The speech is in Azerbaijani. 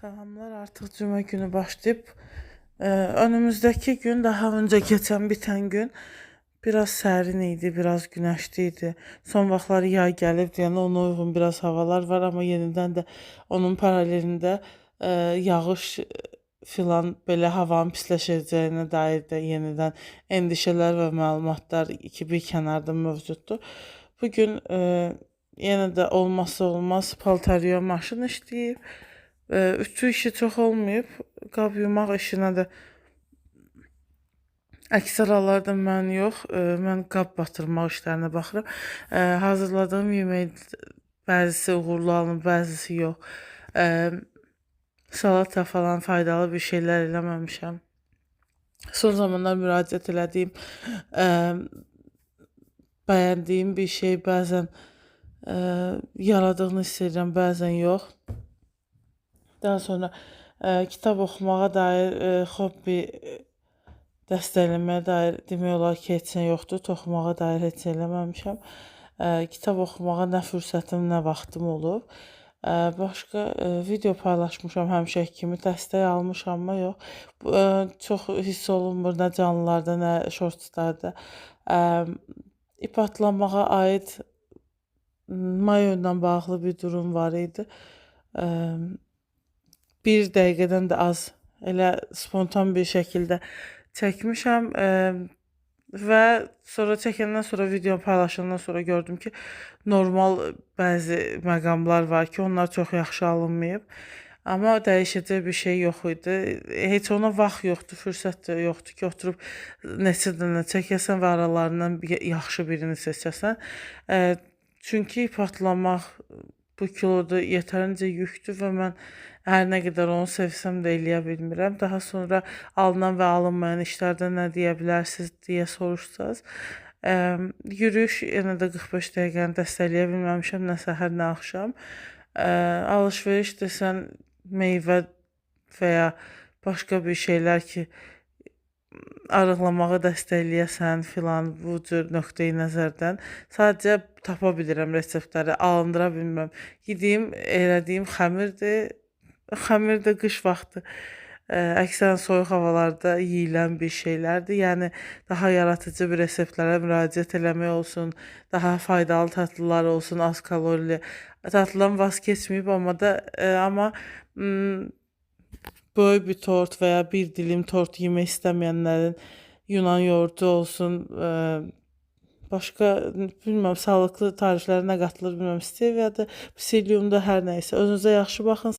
Salamlar, artıq cümə günü başlayıb. Önümüzdəki gün, daha öncə keçən bitən gün biraz sərin idi, biraz günəşli idi. Son vaxtlar yay gəlib, yəni ona uyğun biraz havalar var, amma yenidən də onun paralelində yağış filan belə havanın pisləşəcəyinə dair də yenidən endişələr və məlumatlar iki bir kənarda mövcuddur. Bu gün yenə də olmazsa olmaz paltarıya maşın işləyib. Ütü işi çox olmayıb. Qab yumaq işinə də əksər hallarda mən yox, mən qab batırmaq işlərinə baxıram. Hazırladığım yemək bəzisi uğurlu alınıb, bəzisi yox. Salata falan faydalı bir şeylər eləməmişəm. Son zamanlar müraciət elədiyim, bəyəndiyim bir şey bəzən yaradığını hiss edirəm, bəzən yox. Daha sonra kitab oxumağa dair hobbi dəstəkləməyə dair demək olar ki, heç nə yoxdur. Toxumağa dair heç nə eləməmişəm. Kitab oxumağa nə fürsətim, nə vaxtım olub. Başqa video paylaşmışam həmişəki kimi, dəstək almışam amma yox. Çox hiss olunmur nə canlılarda, nə shortslarda. İp atlamağa aid mayo ilə bağlı bir durum var idi. Bir dəqiqədən də az elə spontan bir şəkildə çəkmişəm və sonra çəkəndən sonra video paylaşandan sonra gördüm ki, normal bəzi məqamlar var ki, onlar çox yaxşı alınmayıb. Amma dəyişəcək bir şey yox idi. Heç ona vaxt yoxdur, fürsət də yoxdur ki, oturub neçə dənə çəkəsən və aralarından yaxşı birini seçəsən. Çünki ip atlamaq bu kiloda yetərincə yükdür və mən hər nə qədər onu sevsəm də eləyə bilmirəm. Daha sonra alınan və alınmayan işlərdə nə deyə bilərsiniz deyə soruşsaz, yürüyüş yenə də 45 dəqiqəni dəstəkləyə bilməmişəm, nə səhər, nə axşam. Alış-veriş desən meyvə və ya başqa bir şeylər ki, arıqlamağı dəstəkləyəsən filan bu cür nöqteyi nəzərdən sadəcə tapa bilirəm reseptləri, alındıra bilmirəm. Yediyim, elədiyim xəmirdir. Xəmir də qış vaxtı əksərən soyuq havalarda yeyilən bir şeylərdir. Yəni daha yaradıcı bir reseptlərə müraciət eləmək olsun, daha faydalı tatlılar olsun, az kalorili. Tatlıdan vaz keçməyib, amma da amma böyük bir tort və ya bir dilim tort yemək istəməyənlərin Yunan yoğurdu olsun, başqa bilmirəm sağlıqlı tariflərə nə qatılır bilmirəm, steviyadır, psylliumdur, hər nə isə. Özünüzə yaxşı baxın.